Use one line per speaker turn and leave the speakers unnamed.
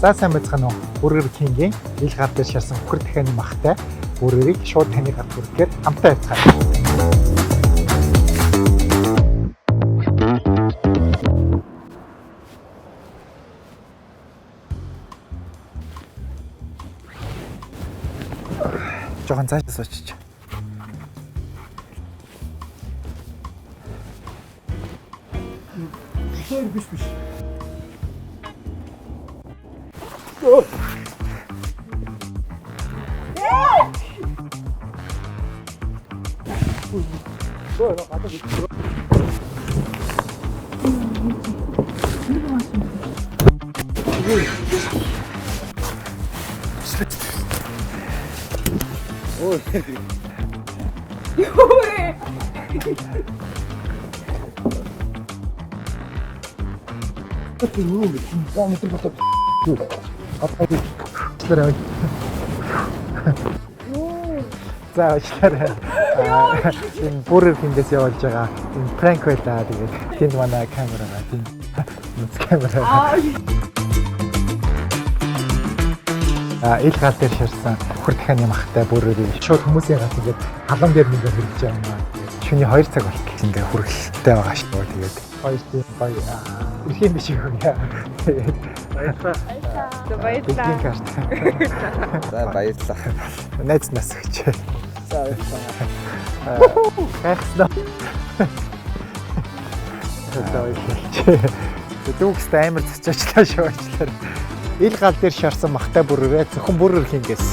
За, сайн байцгаана уу? Burger King-ийн ил гал дээр шарсан үхэр дахианы махтай бургерийг шууд таны гарт хүргэхээр хамтаа явцгаая. Жохон цааш суучиж.
Биш биш.
За, уучлаарай. Энэ Burger King-ээс явуулж байгаа энэ prank байлаа. Тэгээд тэнд манай камер байгаа. Тэнд нүц камер байгаа. Ил гал дээр шарсан үхэр дахианы махтай бургерийг шууд хүмүүсийн ганц ингээд халуун дээр нэг хэрэгж байгаа юм аа. Тэгээд шөнийн 2 цаг болтол ингээд хүргэлттэй байгаа шүү. Тэгээд хоёр тийм гоё эрхийн биш юм яа. Тэгээд
Баярлалаа.
За,
бэлгийн
баярлалаа.
карт.
За, баярлалаа.
Найз нас өгч.
За, баярлалаа.
Гайхсан. За, баярлалаа. Дүүгстэй амар цочоочлаа шүү, уучлаарай. Ил гал дээр шарсан махтай бүрээрээ зөвхөн Burger King-ээс.